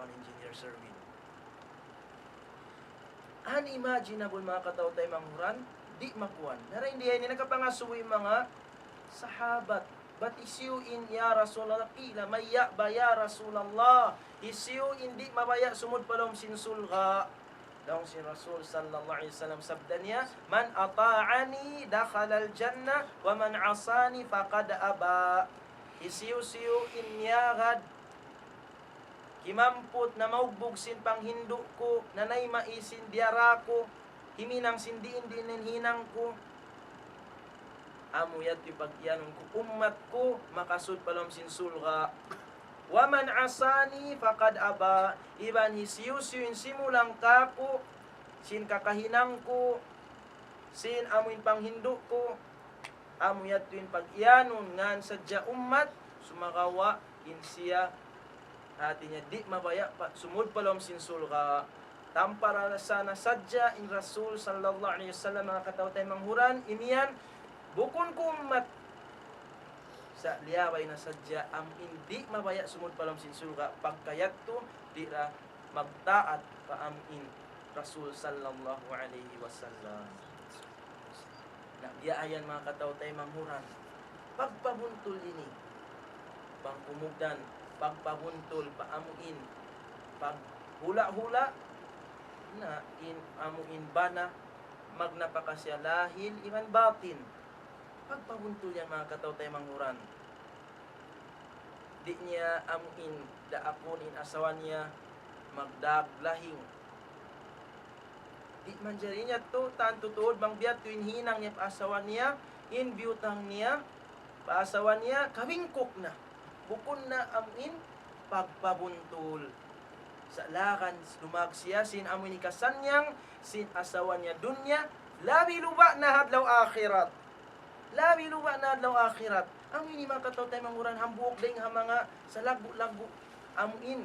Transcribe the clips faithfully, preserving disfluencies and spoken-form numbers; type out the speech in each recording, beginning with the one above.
Engineer Sherwin. Unimaginable, manga kataw-taymanghuran, di' makuan. Na dayn di ini nakapangasubu in manga sahabat. Bat hisiyu in, ya Rasulullah, قيل من يأبى يا رسول الله. Hisiyu in di' mabaya' sumud pa lawm sin surga'. Laung sin Rasul sallallahu alayhi wasallam, sabda niya, من أطاعني دخل الجنة ومن عصاني فقد أبى. Hisiyu-siyu in miyagad, kimamput na maugbug sin panghindu' ku, nanayma' sin diyara ku, himinang sin diin-diin in hinang ku, amu yadtu in pag-iyanun ku ummat ku makasud pa lawm sin surga'. ومن عصاني فقد أبى. Iban hisiyu-siyu in simulang kāku' sin kakahinang ku, sin amu in panghindu' ku, amu yadtu in pag-iyanun ngan sadja ummat, sumagawa' in siya, hati niya, di' mabaya' pa, sumud pa lawm sin surga'. Tampara sana sadja in Rasul sallallahu alayhi wasallam, manga kataw-taymanghuran, imiyan, bukun ku ummat. Sa' liyabay na sadja amu in di' mabaya' sumud pa lawm sin surga', pagka yadtu di' da magtaat pa amu in Rasul sallallahu alayhi wasallam. Na biya' yan, manga kataw-taymanghuran, pagpabuntul ini. Bang kumugdan, pagpabuntul pa amu in paghula'-hula', na in amu in bana, magnapaka siya lahil iban batin. Pagpabuntul yan, manga kataw-taymanghuran. Di' niya amu in daakun in asawa niya magdaag lahing. Di' manjari yadtu, tantu tuud bang biya' yadtu in hinang niya pa asawa niya, in biyutang niya pa asawa niya, kabingkuk na. Bukun na amu in pagpabuntul. Sa' laran dumaag siya sin amu in hikasannyang sin asawa niya dunya, labi luba' na ha adlaw akhirat. Labi luba' na adlaw akhirat. Amu ini, manga kataw-taymanghuran, hambuuk dayn ha manga salaggu'-laggu' amu in.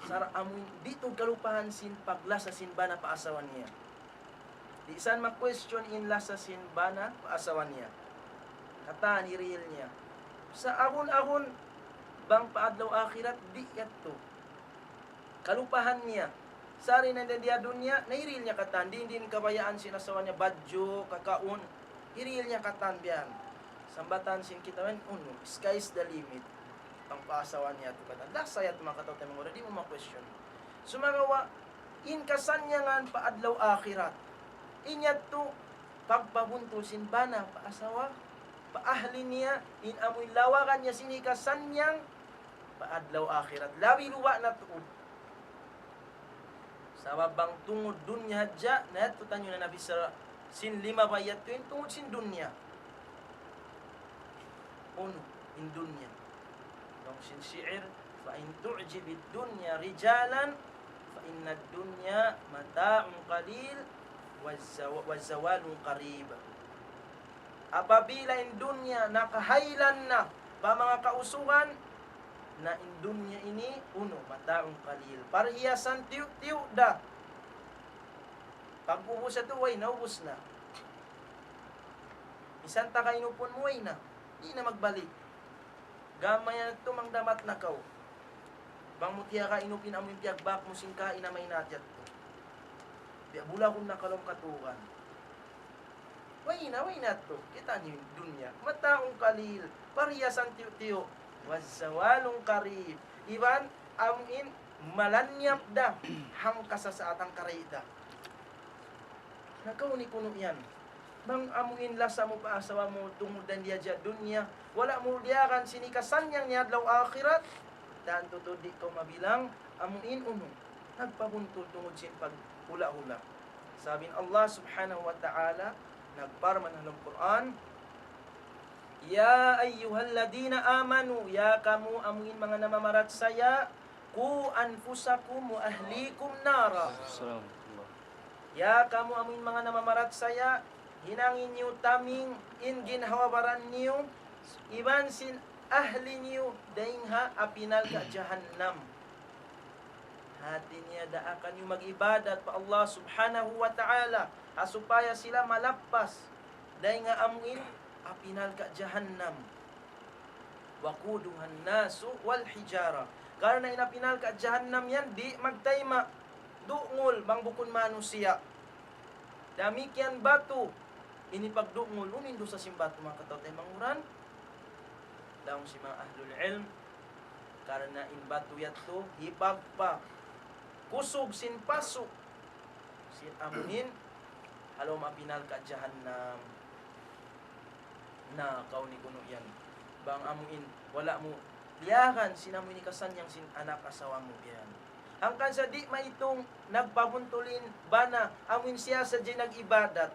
Sara' amu in di' tuud kalupahan sin paglasa sin bana pa asawa niya. Di' san ma-question in lasa sin bana pa asawa niya. Katan hirihil niya. Sa' agun-agun bang pa adlaw akhirat, di' yadtu kalupahan niya. Sari na di ha dunya, nahirihil niya katan. Di', di' kabayaan sin asawa niya badju', kakaun. Hirihil niya katan biya' yan. Sambatan sin kita man, unu, sky's the limit. Bang pa asawa niya yadtu katan. Lasa yadtu, manga kataw-taymanghuran, di' mu ma-question. Sumagawa', in kasannyangan pa adlaw akhirat. In yadtu, pagpabuntul sin bana pa asawa, pa ahli niya, in amu in lawagan niya sin hikasannyang, pa adlaw akhirat. Labi luba' na tuud. Sabab bang tungud dunya hadja, na yadtu taniyu na nabissara sin limabay yadtu in tungud sin dunya. Unu, in dunya. Laung sin shi'ir, فإن تعجب الدنيا رجالا فإن الدنيا متاع قليل والزو-، والزوال قريب. Apabila in dunya nakahaylan na pa manga kausugan, na in dunya ini, unu, متاع قليل. Parhiyasan tiyu'-tiyu' da. Pag-ubus yadtu, way na, ubus na. Misan taga inupun mu, way na. Di' na magbalik. Gam mayan yadtu, mangdamat na kaw. Bang mu tiyaga inup in amu in piyagbak mu sin kain na maynat yadtu. Biya' bulagun na kaw lawm katugan. Way na, way na yadtu. Kita' niyu in dunya. متاع قليل. Parhiyasan tiyu'-tiyu'. والزوال قريب. Iban, amu in malanyap da, hangka sasaat, hangka ray da. Na kaw ini kunu' yan. Bang amu in lasa mu pa asawa mu tungud dayn di ha dunya, wala' mu diyagan sin hikasannyang niya adlaw akhirat, tantu tuud di' kaw mabilang amu in unu, nagpabuntul tungud sin paghula'-hula'. Sabab in Allah Subhanahu wa Ta'ala nagparman ha lawm Qur'an, يا أيها الذين آمنوا, ya kamu amu in manga namamarachaya, قوا أنفسكم وأهليكم نارا. Assalamualaikum. Ya kamu amu in manga namamarachaya, hinangi niyu taming in ginhawa-baran niyu, iban sin ahli niyu dayn ha api narka' jahannam. Hati niya daakan niyu mag-ibadat pa Allah Subhanahu wa Ta'ala, ha supaya sila malappas dayn ha amu in api narka' jahannam. وقودها الناس والحجارة. Karna' in api narka' jahannam yan, di' magtayma'. Dungul, bang bukun manusiya'. Damikkiyan batu, ini pagdungul, unu in dusa sin batu, manga kataw-taymanghuran? Laung sin manga ahlul ilm, karna' in batu yadtu, hipagpa, kusug sin pasu', sin amuin, ha lawm api narka' jahannam. Na, kaw ni kunu' yan. Bang amuin, wala' mu liyagan sin amuin hikasannyangan sin anak asawa mu yan. Hangkan sa di' maitung nagpabuntul in bana, amuin siya sadja in nag-ibadat.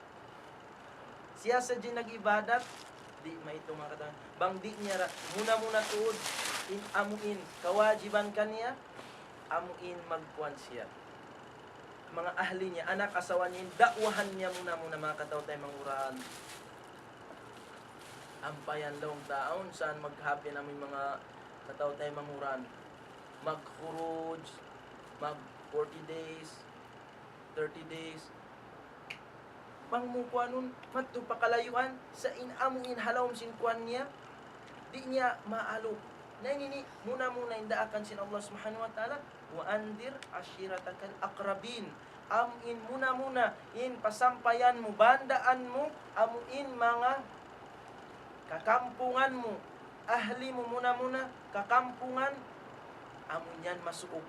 Siya sadja in nag-ibadat, di' maitung manga kataw-taymanghuran. Bang di' niya ra, muna-muna tuud, in amuin, kawajiban kaniya, amuin magkuan siya. Manga ahli niya, anak asawa niya, da'wahan niya muna-muna manga kataw-taymanghuran. Ampa yan laung ta, awn saan maghapin amuin manga kataw-taymanghuran. Mag-khuruj, mag forty days, thirty days. Bang mu kuanun, madtu pa kalayuan, sa' in amuin ha lawm sin kuan niya, di' niya maalup. Na ini, ini, muna-muna in daakan sin Allah Subhanahu wa Ta'ala, وأنذر عشيرتك الأقربين. Amuin muna-muna, in pasampayan mu, bandaan mu, amuin manga kakampungan mu, ahli mu muna-muna, kakampungan, amu yan masuuk.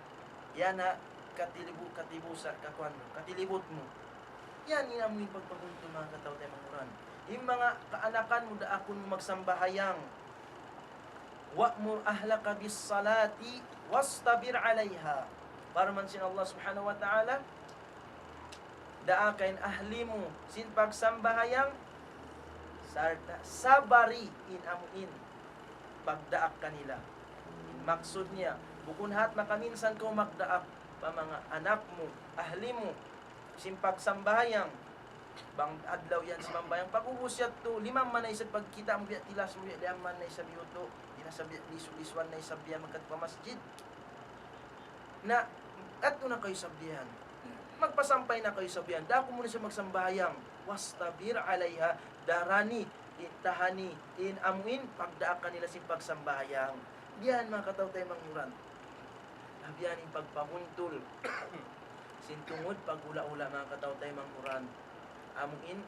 Yan ha, katilibu-, katibusa, kakuan mu, katilibut mu. Yan in amuin pagpabuntul manga kataw-taymanghuran. In manga kaanakan mu daakun mu magsambahayang. وأمر أهلك بالصلاة واصطبر عليها. Parman sin Allah Subhanahu wa Ta'ala, daaka in ahli mu sin pagsambahayang, sarta' sabari in amuin pagdaak kanila. In maksud niya, bukun hat makaminsan kaw magdaak pa manga anak mu, ahli mu, sin pagsambahayang, bang adlaw yan simambahayang, pag-ubus yadtu, limamma na isab pagkita' mu biya' tilas mu biya' liyamman na isab yutu', di' na isab biya' lisu-lisuan na isab biya' magkadtu pa masjid. Na, adtu na kayu isab biya' yan. Magpasampay na kayu isab biya' yan. Daakun mu na siya magsambahayang. واصطبر عليها, darani, in tahani, in amuin, pagdaak kanila sin pagsambahayang. Biya' yan manga kataw-taymanghuran. Na biya' yan in pagpabuntul sin tungud paghula'-hula' manga kataw-taymanghuran. Amuin,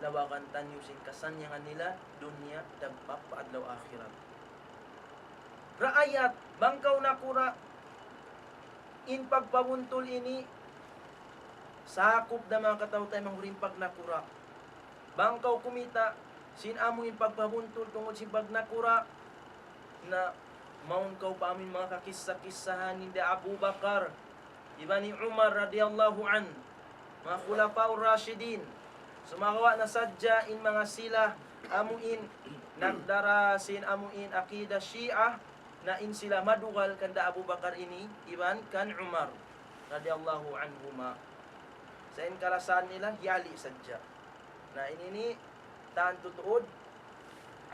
lawagan taniyu sin kasannyangan nila, dunya, dagpak pa adlaw akhirat. Raayat, bang kaw nakura', in pagpabuntul ini, sakup da manga kataw-taymanghuran in pagnakura'. Bang kaw kumita', sin amuin pagpabuntul tungud sin pagnakura', na mawn kaw pa amuin manga kakissa-kissahan hinda Abu Bakar, iban hi Umar radiyallahu anhu, manga Khulafaur Rashidin. Sumagawa' na sadja in manga sila amuin nagdara sin amuin akida Shia, na in sila madugal kanda Abu Bakar ini, iban kan Umar radiyallahu anhuma. Sa' in kalasahan nila, hi Ali sadja. Na in ini, tantu tuud,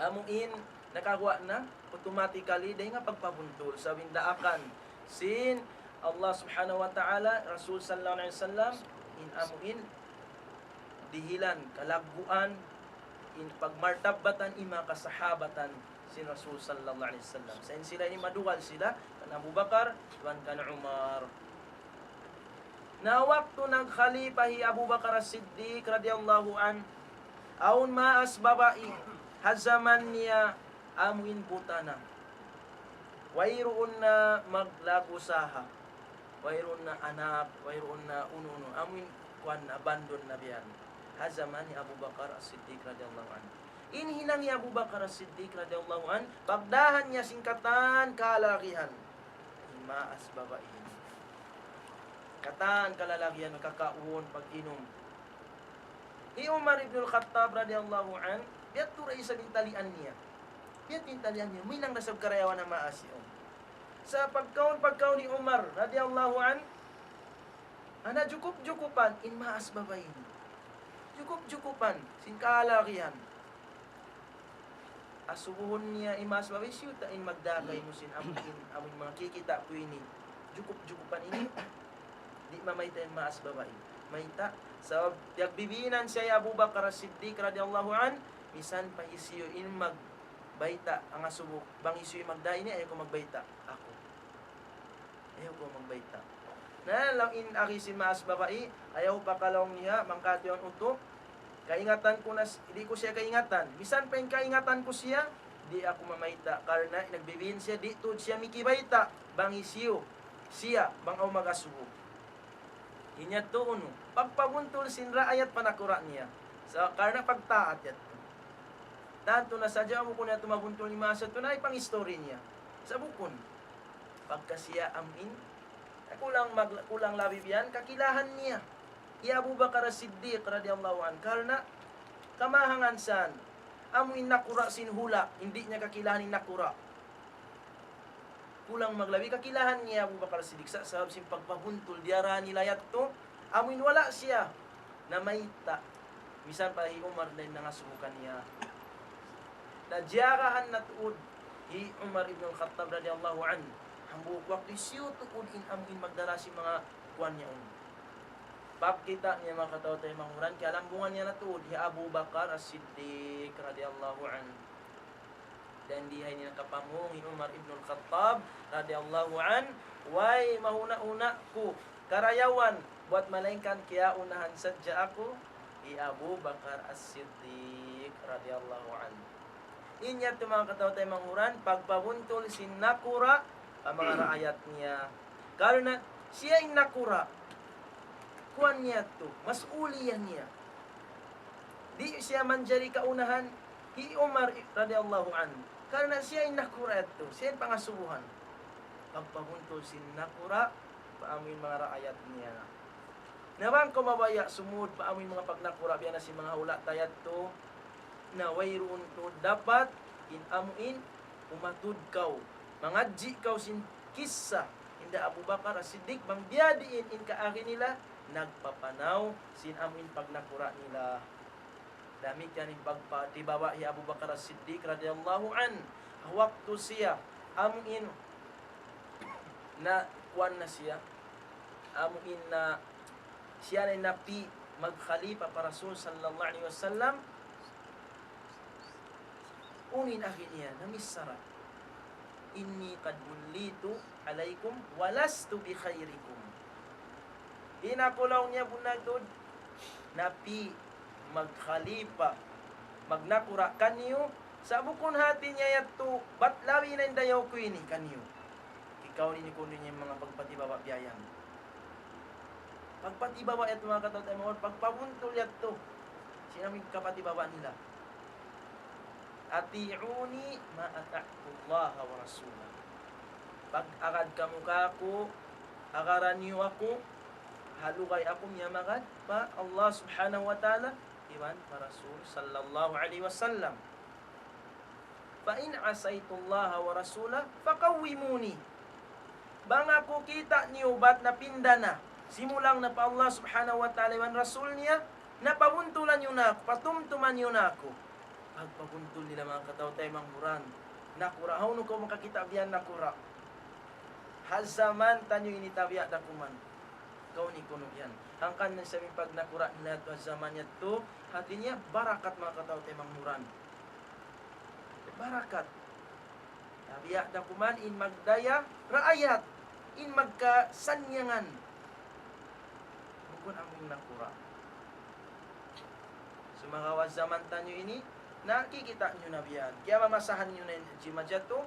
amuin nakaguwa' na, automatically, dayn ha pagpabuntul, sabab in daakan sin Allah Subhanahu wa Ta'ala, Rasul sallallahu alayhi wasallam, in amuin dihilan, kalagguan, in pagmartabbatan, in manga kasahabatan sin Rasul sallallahu alayhi wasallam. Sa' in sila ini madugal sila, kan Abu Bakar, iban kan Umar. Na waktu nagkhalifa hi Abu Bakar As-Siddiq radiyallahu anhu, awn maas babai ha jaman niya amuin buta na. Wayruun na maglagusaha. Wayruun na anak, wayruun na unu-unu. Amuin kuwan na, abandon na biya' yan. Ha jaman hi Abu Bakar As-Siddiq radiyallahu anhu. In hinang hi Abu Bakar As-Siddiq radiyallahu anhu, pagdahan niya sin katan kalagihan. In maas babai ini. Katan kalalagihan, kakaun, pag-inum. Hi Umar ibn al-Khattab radiyallahu anhu, biya' tu ra isab in talian niya. Biya' tu in talian niya. Minang da isab karayawan ha maas yaun. Sa' pagkaun, pagkaun hi Umar radiyallahu anhu, ana jukup-jukupan in maas babai ini. Jukup-jukupan sin kalagihan. Asubuhun niya in maas babai, "Hisiyu ta in magdā kaymu sin amu in, amu in manga kikita' ku ini? Jukup-jukupan ini." Di' mamayta' in maas babai. Mayta', sabab piyagbibinan siya hi Abu Bakar As-Siddiq radiyallahu anhu, misan pa hisiyu in magbayta' hangasubu, bang hisiyu in magdā ini, ayaw kaw magbayta', aku. Ayaw kaw magbayta'. Na, laung in agi sin maas babai, ayaw pa ka laung niya, mangkatiwan utu'. Kaingatan ku na, di' ku siya kaingatan. Misan pa in kaingatan ku siya, di' aku mamayta'. Karna' nagbibin siya, di' tuud siya mikibayta'. Bang hisiyu, siya, bang awn mag-asubu. Inya tuud unu, pagpabuntul sin raayat pa nakura' niya. Sa' karna' pagtaat yadtu. Tantu na sadja bukun yadtu mabuntul in masa yadtu na in pang-istori niya. Sa' bukun. Pagka siya amuin, kulang mag-, kulang labi biyan, kakilahan niya. Hi Abu Bakar As-Siddiq radiyallahu anhu. Karna' kamahangan san, amuin nakura' sin hula', di' niya kakilahan in nakura'. Kulang maglabi kakilahan niya Abu Bakar Siddiq sa-, sabab sin pagpabuntul diyara nila yadtu, amuin wala' siya namayta'. Misan pa hi Umar na in nangasubu kaniya. Na diyarahan na tuud hi Umar ibn al-Khattab radiyallahu anhu. Hambuuk waktu hisiyu tuud in amuin magdara sin manga kuwan niya un. Pagkita' niya manga kataw-taymanghuran, kiyalambungan niya na tuud hi Abu Bakar As-Siddiq radiyallahu anhu. Dayn di ha ini nakapamung hi Umar ibn al-Khattab radiyallahu anhu, way mahuna-huna ku karayawan buwat malaingkan kiyaunahan sadja aku hi Abu Bakar As-Siddiq radiyallahu anhu. Inya tu manga kataw-taymanghuran, pagpabuntul sin nakura' pa manga raayat niya. Karna' siya in nakura', kuwan niya tu, mas'uliyah niya. Di' siya manjari kaunahan hi Umar i-, radiyallahu anhu. Karna' siya in nakura' yadtu, siya in pangasubuhan. Pagpabuntul sin nakura' pa amuin manga raayat niya. Na bang kaw mabaya' sumud pa amuin manga pagnakura' biya' na sin manga hula' ta yadtu, na wayruun tuud dapat in amuin umatud kaw. Mangadji' kaw sin kissa hinda Abu Bakar As-Siddiq, bang biyadiin in kaagi nila, nagpapanaw sin amuin pagnakura' nila. Damikkiyan in pagpatibaba' hi Abu Bakar As-Siddiq radiyallahu anhu. Waktu siya, amuin na kuwan na siya, amuin na siya na in napi' magkhalifa pa Rasul sallallahu alayhi wasallam, unu in agi niya, namichara. إني قد وليت عليكم ولست بخيركم. In aku laung niya bunnal tuud, napi' magkhalifa, magnakura' kaniyu, sa' bukun hati niya yadtu, bat labi na in dayaw ku ini kaniyu. Ikaw ini kunu' niya manga pagpatibaba' biya' yan. Pagpatibaba' yadtu manga kataw-taymanghuran, pagpabuntul yadtu. Sin amuin kapatibaba' nila. أطيعوني ما أطعت الله ورسوله. Pag-agad kamu kāku', agaran niyu aku, ha lugay aku miyamagad pa Allah Subhanahu wa Ta'ala, iban pa Rasul sallallahu alayhi wasallam. فإن عصيت الله ورسوله فقوموني. Bang aku kita' niyu bat napinda na, simulang na pa Allah Subhanahu wa Ta'ala iban Rasul niya, na pabuntulan niyu na aku, patumtuman niyu na aku. Pagpabuntul nila manga kataw-taymanghuran, nakura', hawnu kaw makakita' biya' nakura'? Ha jaman taniyu ini tabiya' da kuman. Kaw ini kunu' yan. Hangkan na sa' in pagnakura' nila yadtu ha jaman yadtu, hati niya barakat manga kataw-taymanghuran. Barakat. Tabiya' da kuman in magdaya raayat, in magkasannyangan. Bukun amuin nakura'. Sumagawa' jaman taniyu ini, nakikita' niyu na biya' yan. Kiyamamasahan niyu na in jimajatu.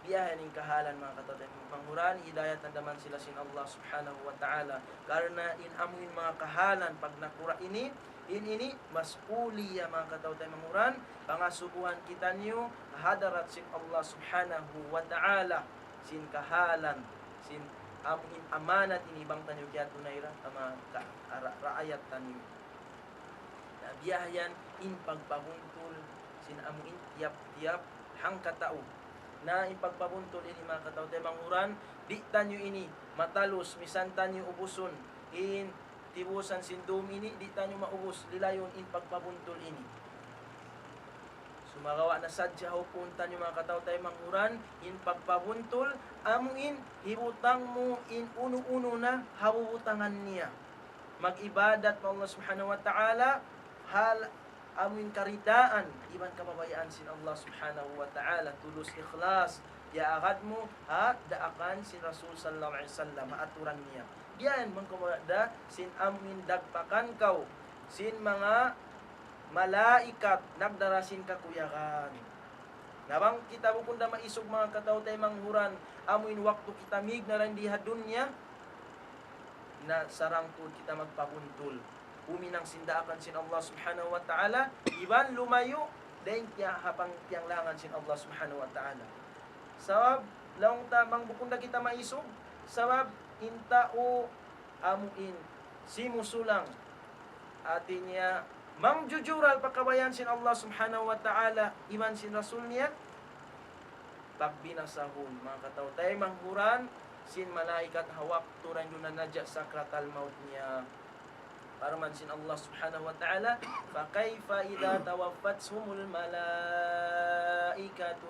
Biya' ha yan in kahalan manga kataw-taymanghuran, hidayatan da man sila sin Allah Subhanahu wa Ta'ala. Karna' in amuin manga kahalan pagnakura' ini, in ini mas'uliyah manga kataw-taymanghuran, pangasubuhan kitaniyu ha hadarat sin Allah Subhanahu wa Ta'ala, sin kahalan, sin amuin amanat ini bang taniyu kiyatunay ra, ama ka-, ra-, raayat taniyu. Na biya' ha yan in pagpabuntul sin amuin tiyap-tiyap hangkatau. Na in pagpabuntul ini manga kataw-taymanghuran, di' taniyu ini matalus, misan taniyu ubusun in tibusan sin dum ini, di' taniyu maubus, lilayun in pagpabuntul ini. Sumagawa' na sadja ha upun taniyu manga kataw-taymanghuran, in pagpabuntul, amuin hibutang mu in unu-unu na ha bubutangan niya. Mag-ibadat pa Allah Subhanahu wa Ta'ala, hal amuin karidaan iban kababayaan sin Allah Subhanahu wa Ta'ala, tulus ikhlas, ya agad mu ha daakan sin Rasul sallallahu alayhi wasallam, ha aturan niya. Biya' yan, mangkabaya' da sin amuin dagpakan kaw sin manga malaikat nagdara sin kakuyagan. Na bang kita bukun da maisug, manga kataw-taymanghuran, amuin waktu kita mīg na dayn di ha dunya, na sarang tuud kita magpabuntul. Huminang sin daakan sin Allah Subhanahu wa Ta'ala, iban lumayu' dayn kiya ha pang-, piyanglangan sin Allah Subhanahu wa Ta'ala. Sabab, laung ta bang bukun da kita maisug, sabab in tau amuin simusulang, hāti niya, mangjujural pa kabayaan sin Allah Subhanahu wa Ta'ala iban sin Rasul niya, pagbinasahun, manga kataw-taymanghuran, sin malaikat ha waktu dayn duun na naja' sakratal maut niya. Parman sin Allah Subhanahu wa Ta'ala, فكيف إذا توفتهم الملائكة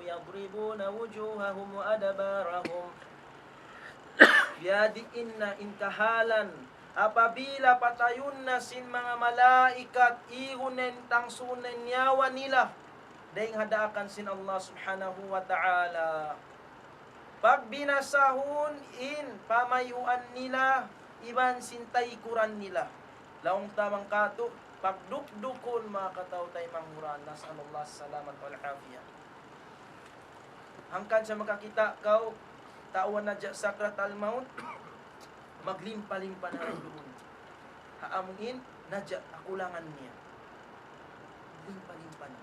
يضربون وجوههم وأدبارهم. Biyadiin na in kahalan, apabila patayun na sin manga malaikat, īgun na in, tangsuun na in nyawa nila dayn ha daakan sin Allah Subhanahu wa Ta'ala. Pagbinasahun in pamayuan nila iban sin taykuran nila. Laung ta bang katu', pagdukdukun, manga kataw-taymanghuran, نسأل الله السلامة والعافية. Hangkan sa makakita' kaw, tau naja' sakratal maut, maglimpa-limpa na duun. Ha amuin, naja', ha kulangan niya. Maglimpa-limpa na.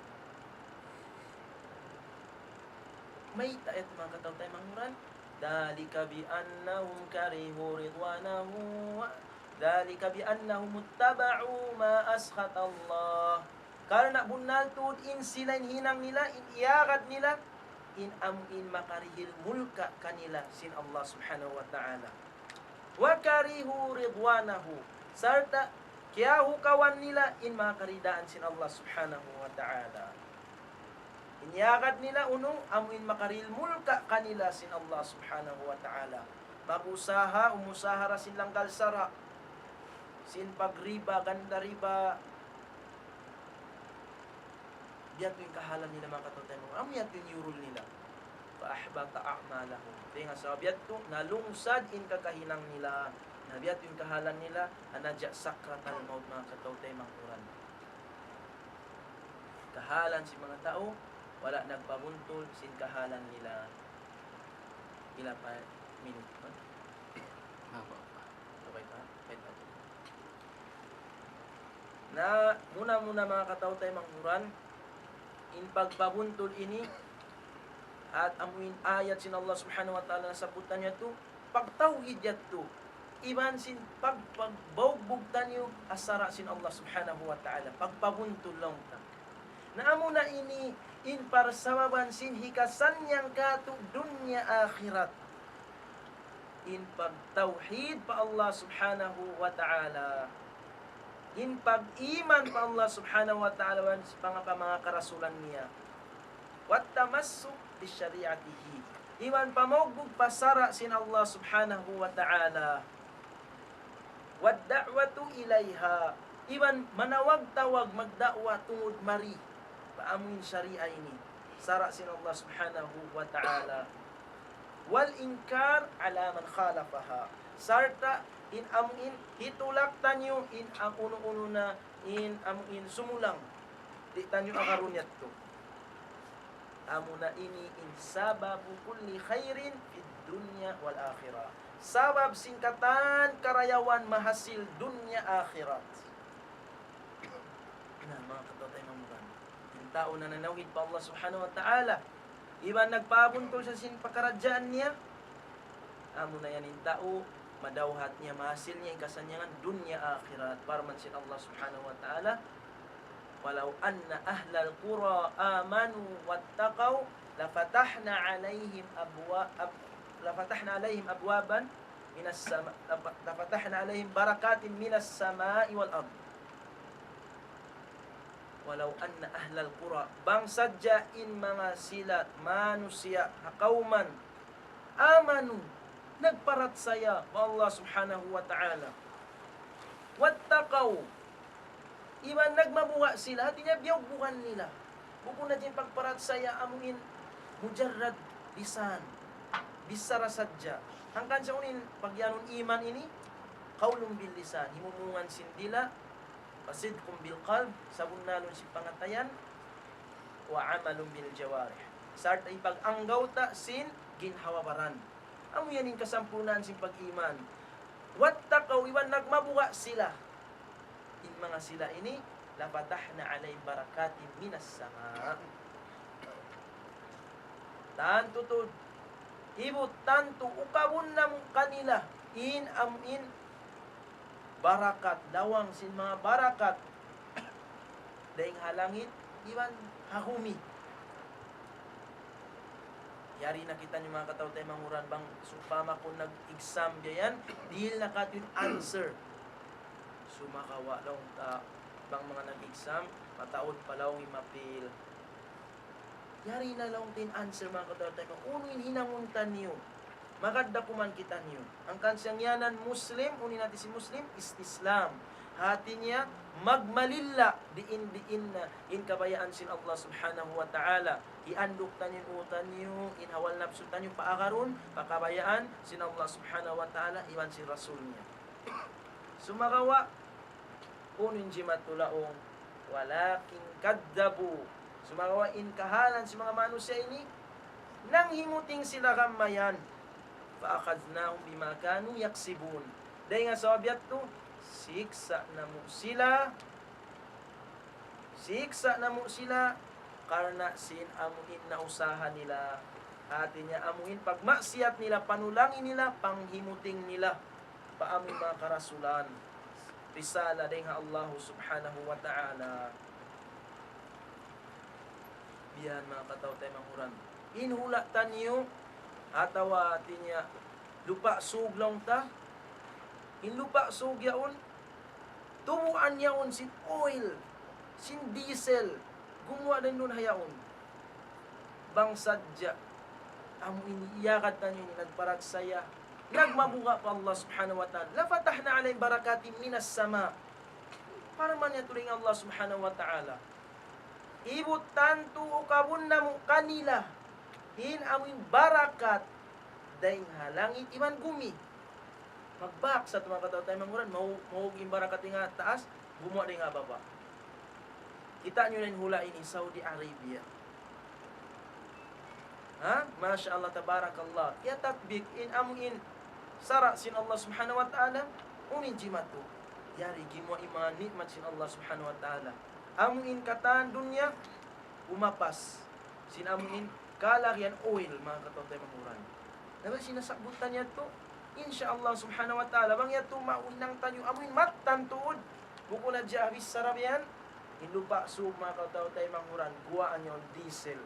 Mayta' yadtu, manga kataw-taymanghuran? ذلك بأنهم كرهوا رضوانه و-، ذلك بأنهم اتبعوا ما أسخط الله. Karna' bunnal tuud in sila in hinang nila, in iyagad nila, in amuin makarihil mulka' kanila sin Allah Subhanahu wa Ta'ala. وكرهوا رضوانه. Sarta' kiyahukawan nila in manga karidaan sin Allah Subhanahu wa Ta'ala. In iyagad nila unu, amuin makarihil mulka' kanila sin Allah Subhanahu wa Ta'ala. Mag-usaha, umusaha da sin langgal sara', sin pagriba, ganda riba. Biya' yadtu in kahalan nila, manga kataw-taymanghuran. Amu yadtu in iyurul nila. فأحبط أعمالهم. Dayn ha sabab yadtu, nalungsad in kakahinang nila. Na biya' yadtu in kahalan nila, ha naja' sakratal maut, manga kataw-taymanghuran. Kahalan sin manga tau, wala' nagpabuntul sin kahalan nila. Pila pa minute, ha? Haba pa. Okay pa? Okay pa. Na muna-muna, manga kataw-taymanghuran, in pagpabuntul ini, ha amuin ayat sin Allah Subhanahu wa Ta'ala nasabbut taniyu yadtu, pagtawhid yadtu, iban sin pag-, pagbaugbug taniyu ha sara' sin Allah Subhanahu wa Ta'ala, pagpabuntul laung ta. Na amuna ini in parsababan sin hikasannyang kātu' dunya akhirat. In pagtawhid pa Allah Subhanahu wa Ta'ala. In pag-iman pa Allah Subhanahu wa Ta'ala iban pa manga karasulan niya. والتمسك بشريعته. Iban pamaugbug pa sara' sin Allah Subhanahu wa Ta'ala. والدعوة إليها. Iban manawag-tawag, magda'wa tungud mari pa amuin sharia ini, sara' sin Allah Subhanahu wa Ta'ala. والإنكار على من خالفها. Sarta' in amuin hitulak taniyu in am-, unu-unu na in amuin sumulang, di' taniyu agarun yadtu. Amuna ini in سبب كل خير في الدنيا والآخرة. Sabab sin katan karayawan mahasil dunya akhirat. Na, manga kataw-taymanghuran, in tau nanawhid pa Allah Subhanahu wa Ta'ala, iban nagpabuntul sa sin pakaradjaan niya, amuna yan in tau madawhat niya, mahasil niya in kasannyangan dunya akhirat. Parman sin Allah Subhanahu wa Ta'ala, ولو أن أهل القرى آمنوا واتقوا لفتحنا عليهم أبوا-، أب-، لفتحنا عليهم أبوابا من السماء، لف-، لفتحنا عليهم بركات من السماء والأرض. ولو أن أهل القرى, bang sadja in manga sila manusiya' ha kawman, آمنوا, nagparachaya pa Allah Subhanahu wa Ta'ala. واتقوا, Iban nagmabuga' sila, hati niya biyugbugan nila. Bukun na in pagparachaya amu in mujarrad lisan, bichara sadja. Hangkan sa unu in pagiyanun iman ini, قول باللسان, himumungan sin dila', وصدق بالقلب, sabunnalun sin pangatayan, وعمل بالجوارح. Sarta' in pag-anggawta' sin ginhawa-baran. Amu yan in kasampurnaan sin pag-iman. واتقوا, iban nagmabuga' sila. In manga sila ini, لفتحنا عليهم بركات من السماء. Tantu tuud, ibut tantu ukabun namu' kanila, in amu in barakat, lawang sin manga barakat, dayn ha langit, iban ha gumi. Yari na kitaniyu manga kataw-taymanghuran bang sawpama kunu' nag-exam biya' yan, dihil na katu' in answer. Sumagawa' laung ta, bang manga nag-exam, mataud pa laung in ma-fail. Yari na laung ta in answer manga kataw-taymanghuran. Unu in hinangun taniyu? Magad da kuman kitaniyu. Hangkan siya ngiyanan Muslim, unu in hati sin Muslim, istislam. Hati niya, magmalilla diin-diin na in kabayaan sin Allah Subhanahu wa Ta'ala. Hianduk taniyu in ū taniyu, in hawal napsu taniyu, paagarun pa kabayaan sin Allah Subhanahu wa Ta'ala, iban sin Rasul niya. Sumagawa', unu in jimatu laung, ولكن كذبوا. Sumagawa' in kahalan sin manga manusiya' ini, nanghimuting sila gam mayan. فأخذناهم بما كانوا يكسبون. Dayn ha sabab yadtu, siksa' namu' sila, siksa' namu' sila, karna' sin amu in nausaha nila. Hati niya amu in pagmaksiyat nila, panulangi nila, panghimuting nila pa amu in manga karasulan, risala dayn ha Allah Subhanahu wa Ta'ala. Biya' yan manga kataw-taymanghuran. In hula' taniyu, atawa hati niya, lupa' sug laung ta. In lupa' sug yaun, tubuan yaun sin oil, sin diesel, gumuwa' dayn duun ha yaun. Bang sadja, amu in iyagad taniyu ini nagparachaya, nagmabuga' pa Allah Subhanahu wa Ta'ala. لفتحنا عليهم بركات من السماء. Parman yadtu dayn Allah Subhanahu wa Ta'ala. Ibut tantu ukabun namu' kanila in amu in barakat dayn ha langit iban gumi. Magbak sa tuud manga kataw-taymanghuran, mau-, maug in barakat dayn ha taas, gumuwa' dayn ha baba'. Kita' niyu na in hula' ini, Saudi Arabia. Ha? Masha Allah, tabarakallah. Kiyatatbik in amu in sara' sin Allah Subhanahu wa Ta'ala, unu in jimatu. Yari gimuwa' in manga ni'mat sin Allah Subhanahu wa Ta'ala. Amu in katan dunya, umapas. Sin amu in kalagihan oil, manga kataw-taymanghuran. Na ba sin nasabbut ta yadtu, insya Allah Subhanahu wa Ta'ala, bang yadtu mahinang taniyu, amu in mattan tuud, bukun na hadja bichara biya' yan, in lupa' sug manga kataw-taymanghuran, guwaan yaun diesel,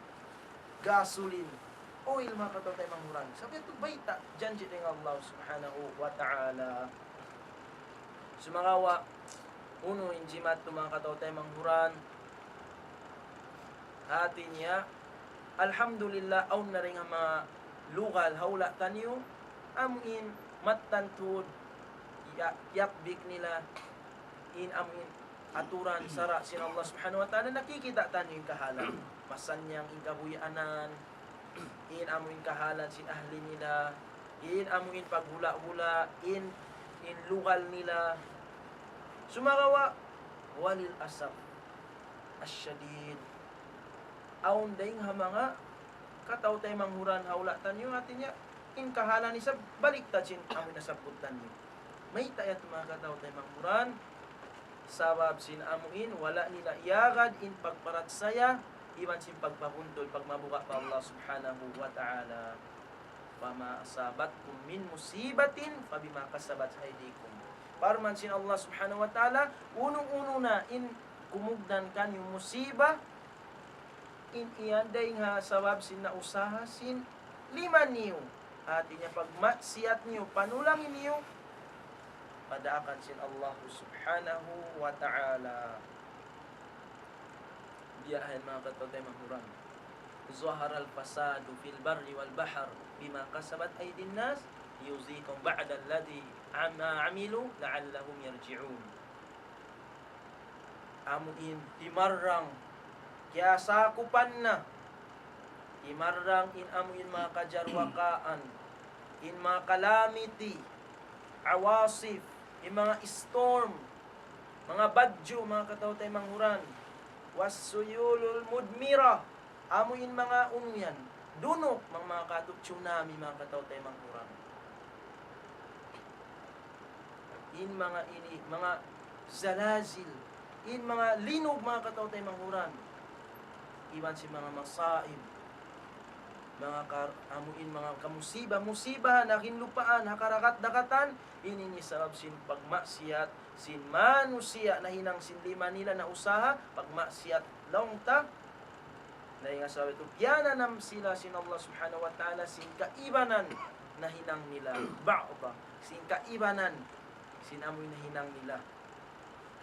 gasoline, oil manga kataw-taymanghuran. Sabab yadtu bayta', janji' dayn ha Allah Subhanahu wa Ta'ala. Sumagawa', unu in jimatu manga kataw-taymanghuran, hati niya, alhamdulillah, awn na dayn ha manga lugal ha hula' taniyu, amu in mattan tuud, ya-, yakbik nila, in amu in aturan sara' sin Allah Subhanahu wa Ta'ala, nakikita' taniyu in kahalan. Masannyang in kabuhianan, in amu in kahalan sin ahli nila, in amu in paghula'-hula', in, in lugal nila. Sumagawa', وللأسف الشديد. Awn dayn ha manga kataw-taymanghuran ha hula' taniyu, hati niya, in kahalan isab baliktad sin amu in nasabbut taniyu. Mayta' yadtu manga kataw-taymanghuran, sabab sin amu in, wala' nila iyagad in pagparachaya, iban sin pagpabuntul, pagmabuga' pa Allah Subhanahu wa Ta'ala. فما أصابتكم من مصيبة فبما كسبت أيديكم. Parman sin Allah Subhanahu wa Ta'ala, unu-unu na in kumugdan kaniyu musiba, in yan dayn ha sabab sin nausaha sin lima niyu. Hati niya pagmaksiyat niyu, panulangi niyu, padaakan sin Allah Subhanahu wa Ta'ala. Biya' yan manga kataw-taymanghuran. ظهر الفساد في البر والبحر بما كسبت أيدي الناس ليذيقهم بعض الذي عم-، عملوا لعلهم يرجعون. amu in timarrang, kiyasakupan na, timarrang in amu in manga kajarwakaan, in manga calamity, awasif, in manga storm, manga badju', manga kataw-taymanghuran, والسيول المدمرة, amu in manga unu yan, dunuk, manga, manga katu' tsunami, manga kataw-taymanghuran. In manga ini, manga zalazil, in manga linug, manga kataw-taymanghuran. Iban sin manga masaib, manga kar-, amu in manga kamusiba-musiba, ha hinlupaan, ha karagat-dagatan, ini ini sabab sin pagmaksiyat sin manusiya', nahinang sin lima nila na usaha, pagmaksiyat laung ta, dayn ha sabab yadtu, piyananam sila sin Allah Subhanahu wa Ta'ala sin kaibanan nahinang nila, ba'da, sin kaibanan sin amu in nahinang nila.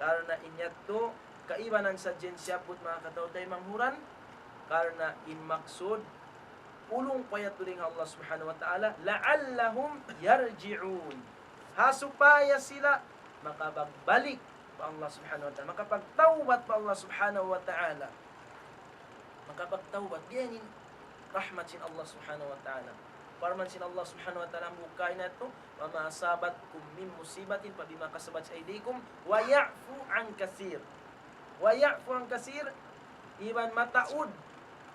Karna' in yadtu, kaibanan sadja in siyabbut, manga kataw-taymanghuran, karna' in maksud, ulung pa yadtu dayn ha Allah Subhanahu wa Ta'ala, لعلهم يرجعون. Ha supaya sila makapagbalik pa Allah Subhanahu wa Ta'ala, makapagtawbat pa Allah Subhanahu wa Ta'ala. Makapagtawbat, biya' ini in rahmat sin Allah Subhanahu wa Ta'ala. Parman sin Allah Subhanahu wa Ta'ala, hambuuk kaina yadtu, وما أصابكم من مصيبة فبما كسبت أيديكم ويعفو عن كثير. ويعفو عن كثير, iban mataud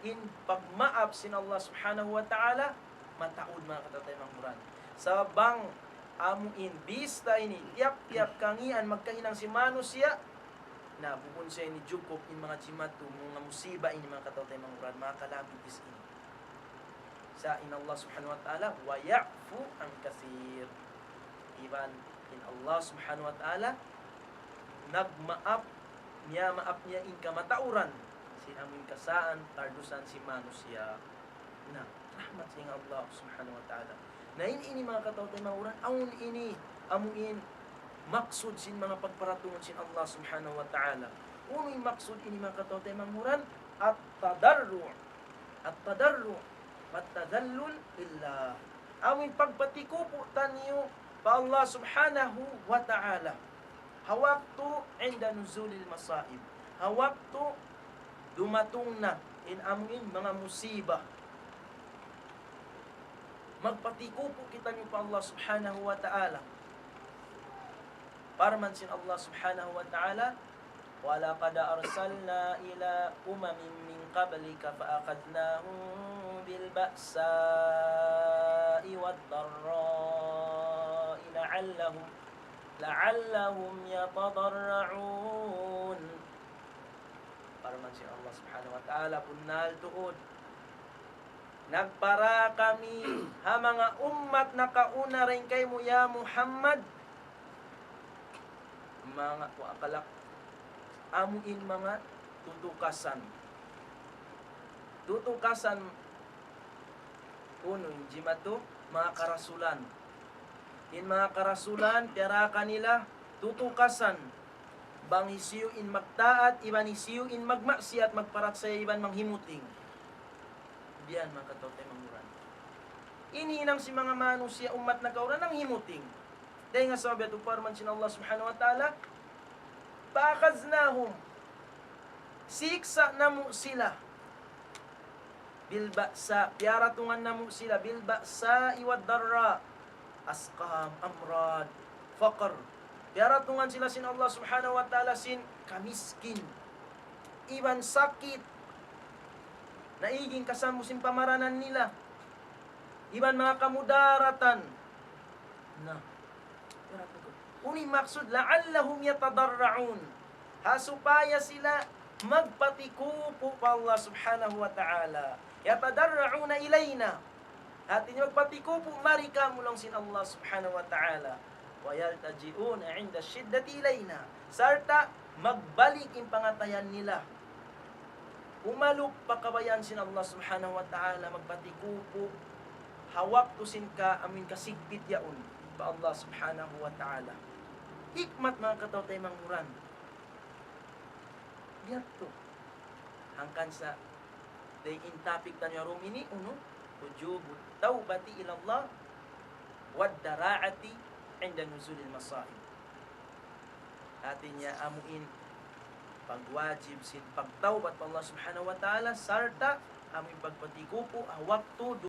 in pagmaap sin Allah Subhanahu wa Ta'ala, mataud, manga kataw-taymanghuran. Sabab bang amu in bista ini, tiyap-tiyap kangīan magkahinang sin manusiya', na bukun sa ini jukup in manga jimatu, manga musiba ini, manga kataw-taymanghuran, manga calamities ini. Sa' in Allah Subhanahu wa Ta'ala, ويعفو عن كثير. Iban in Allah Subhanahu wa Ta'ala, nagmaap, miyamaap niya in kamatauran sin amu in kasaan, pardusahan sin manusiya'. Na, rahmat sin Allah Subhanahu wa Ta'ala. Na in ini, manga kataw-taymanghuran, awn ini, amu in maksud sin manga pagparatungun sin Allah Subhanahu wa Ta'ala. Unu in maksud ini, manga kataw-taymanghuran? التضرع. التضرع والتذلل لله. Amu in pagpatikupu' taniyu pa Allah Subhanahu wa Ta'ala. Ha waktu عند نزول المصائب. Ha waktu dumatung na in amu in manga musiba. Magpatikupu' kitaniyu pa Allah Subhanahu wa Ta'ala. Parman sin Allah Subhanahu wa Ta'ala, ولقد أرسلنا إلى أمم من قبلك فأخذناهم بالبأساء والضراء لعلهم، لعلهم يتضرعون. Parman sin Allah Subhanahu wa Ta'ala, bunnal tuud, nagpara kami ha manga ummat nakauna dayn kaymu, ya Muhammad, manga, wa akalak, amu in manga tutukasan. Tutukasan, unu in jimatu, manga karasulan. In manga karasulan, piyara kanila, tutukasan. Bang hisiyu in magtaat, iban hisiyu in magmaksiyat, magparachaya, iban manghimuting. Biya' yan, manga kataw-taymanghuran. Ini hinang sin manga manusiya' ummat nakauna nanghimuting. Dayn ha sabab yadtu parman sin Allah Subhanahu wa Ta'ala, فأخذناهم, siksa' namu' sila, بالبأساء, piyaratungan namu' sila, بالبأساء والضراء, asqam, amrad, faqr. Piyaratungan sila sin Allah Subhanahu wa Ta'ala sin kamiskin, iban sakit, na igi in kasambu sin pamaranan nila, iban manga kamudaratan. Na, unu in maksud, لعلهم يتضرعون. Ha supaya sila magpatikupu' pa Allah Subhanahu wa Ta'ala. يتضرعون إلينا. Hati niya magpatikupu' mari kāmu' laung sin Allah Subhanahu wa Ta'ala. ويلتجئون عند الشدة إلينا. Sarta' magbalik in pangatayan nila. Umalup pa kabayaan sin Allah Subhanahu wa Ta'ala, magpatikupu' ha waktu sin ka-, amuin kasigpit yaun pa Allah Subhanahu wa Ta'ala. Hikmat, manga kataw-taymanghuran. Biya' tu. Hangkan sa, dayn in topic taniyu ha dum ini, unu, وجوب التوبة إلى الله والضراعة عند نزول المصائب. Hati niya amuin pagwajib sin pagtawbat pa Allah Subhanahu wa Ta'ala, sarta' amu in pagpatikupu' ha waktu